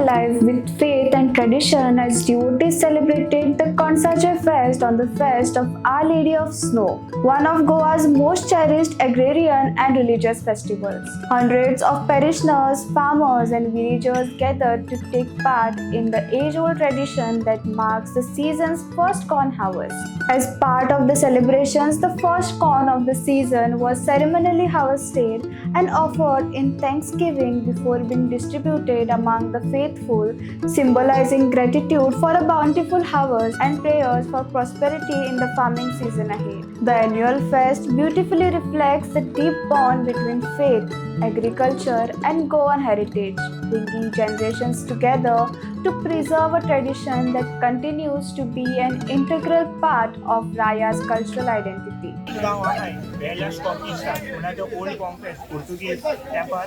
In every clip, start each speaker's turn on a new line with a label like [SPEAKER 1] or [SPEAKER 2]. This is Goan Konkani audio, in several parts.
[SPEAKER 1] alive with faith and tradition as devotees celebrated the Kansache Fest on the fest of Our Lady of Snow, one of Goa's most cherished agrarian and religious festivals. Hundreds of parishioners, farmers, and villagers gathered to take part in the age old tradition that marks the season's first corn harvest. As part of the celebrations, the first corn of the season was ceremonially harvested and offered in thanksgiving before being distributed among the faithful, symbolizing gratitude for a bountiful harvest and prayers for prosperity in the farming season ahead. The annual fest beautifully reflects the deep bond between faith, agriculture, and Goan heritage, bringing generations together to preserve a tradition that continues to be an integral part of Raya's cultural identity.
[SPEAKER 2] गांव आहाय वेल्यास कॉन्किस्टाद म्हणल्यार ते ओल्ड कॉन्क्वेस्ट पुर्तुगीज तेंपार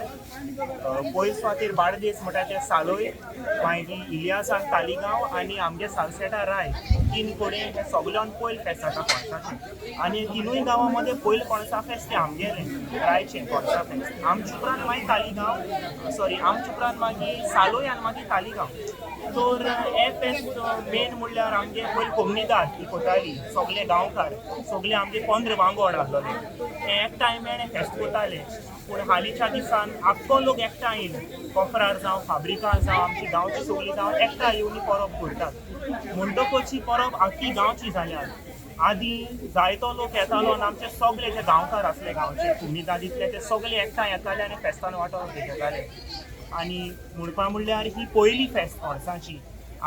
[SPEAKER 2] पयस सुवातेर बार्देस म्हणटा ते सालोय, मागीर इलियासान तालिगांव आनी आमगे सालसेटा राय, तीन कडेन हे सगल्यान पयल फेस्त जाता कोणसाचें. आनी तिनूय गांवां मदें पयलें कोणसा फेस्त तें आमगेलें रायचें कोणसा फेस्त. आमचे उपरांत मागीर तालिगांव, सॉरी, आमचे उपरांत मागीर सालोय आनी मागीर तालिगांव. तर हें फेस्त मेन म्हणल्यार आमगे पयलीं कोमनिदाद ही कोताली, सगले गांवकार, सगले आमगे 15 वांगोड आसलोले, हे एकठांय मेळ्ळे फेस्त कोताले. पूण हालींच्या दिसान आख्खो लोक एकठांय येवन कोफरार जावं, फाब्रिकार जावं, आमची गांवची सगळीं जावं, एकठांय येवन ही परब करतात. म्हणटकच ही परब आख्खी गांवची जाल्या. आदीं जायतो लोक येतालो आनी आमचे सगळे जे गांवकार आसले, गांवचे कोमनिदादींतले, ते सगळे एकठांय येताले आनी फेस्तान वांटो घेताले. आनी म्हणपा म्हणल्यार ही पयली फेस्त कोणसाची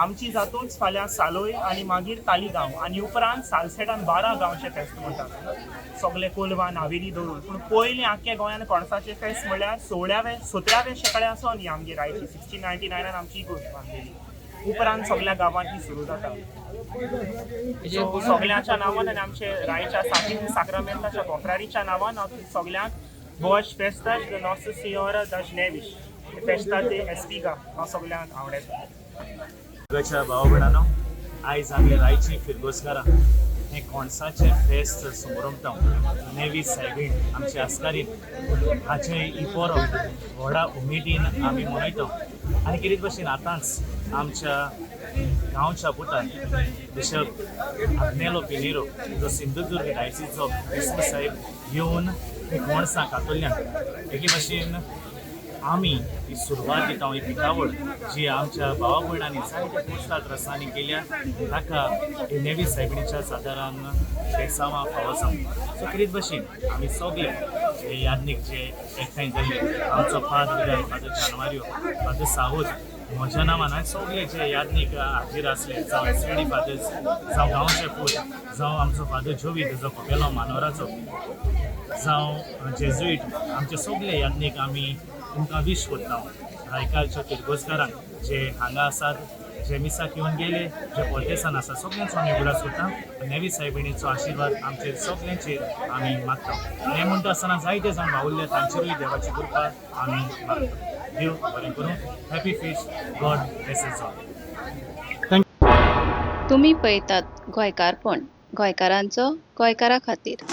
[SPEAKER 2] आमची जातूच फाल्यां सालोय आनी मागीर तालिगांव आनी उपरांत सालसेटान 12 गांवचे फेस्त म्हणटात, सगळे कोलवा, नावेली धरून. पूण पयलें आख्ख्या गोंयान कोणसाचें फेस्त म्हणल्यार 16व्या 17व्या शेंकड्या सावन ही आमगे रायची, 1699 आमची इगोर्ज बांदलेली. उपरांत सगळ्या गांवांत ही सुरू जाता. सो सगळ्यांच्या नांवान आनी आमचे रायच्या सांतिस्म साक्रामेंताच्या कोफ्रारीच्या नांवान हांव सगळ्यांक Boas Festas de Nossa Senhora das Neves, Festa de Espiga, हांव सगळ्यांक आवडटा.
[SPEAKER 3] मोगाच्या भाव भयणांनो, आयज आमी रायची फिरगोजकारां हें कोणसाचें फेस्त समरमता. नेवी सायबीण आमची आस्कारीन हाचें ही परब व्हडा उमेदीन आमी मनयता. आनी कितें भशेन आतांच आमच्या गांवच्या पुतान बिशप आग्नेलो पिनेरो, जो सिंधुदुर्ग डायसीचो बिस्प साहेब, येवन ही कोणसां कातरल्यान. एके भशेन आमी ही सुरवात दिता, ही पिकावळ जी आमच्या भावा भयणांनी जायत्या कुश्टा त्रासांनी केल्या, ताका हे नेवी सायबिणीच्या सादारण बेसांवां फावो जावं. सो कितें भशेन आमी सगळे हे याज्ञीक जे एकठांय जाल्ले, आमचो फादर, फादर जानुवारियो, फादर सावूद, म्हज्या नांवान आनी सगळे जे याज्ञीक हाजीर आसले, जावं एसवीडी फादर्स, जावं गांवचे पूत, जावं आमचो फादर जोवीत जो कोपेलो मानोराचो, जावं जेजुईट, आमचे सगळे याज्ञीक, आमी तुमकां वीश करता, रायकारच्या फिरगोजकारांक जे हांगा आसात, जे मिसाक येवन गेले, जे परदेसान आसा, सगळ्यांचो आमी उगडास करता. नेवी सायबिणीचो आशिर्वाद आमचेर सगळ्यांचेर आमी मागता. हें म्हणटा आसतना जायते जाण वावुरले, तांचेरूय देवाची कृपा आमी मागता. देव बरें करूं. Happy feast. God bless all.
[SPEAKER 4] तुमी पळयतात गोंयकारपण, गोंयकारांचो गोंयकारा खातीर.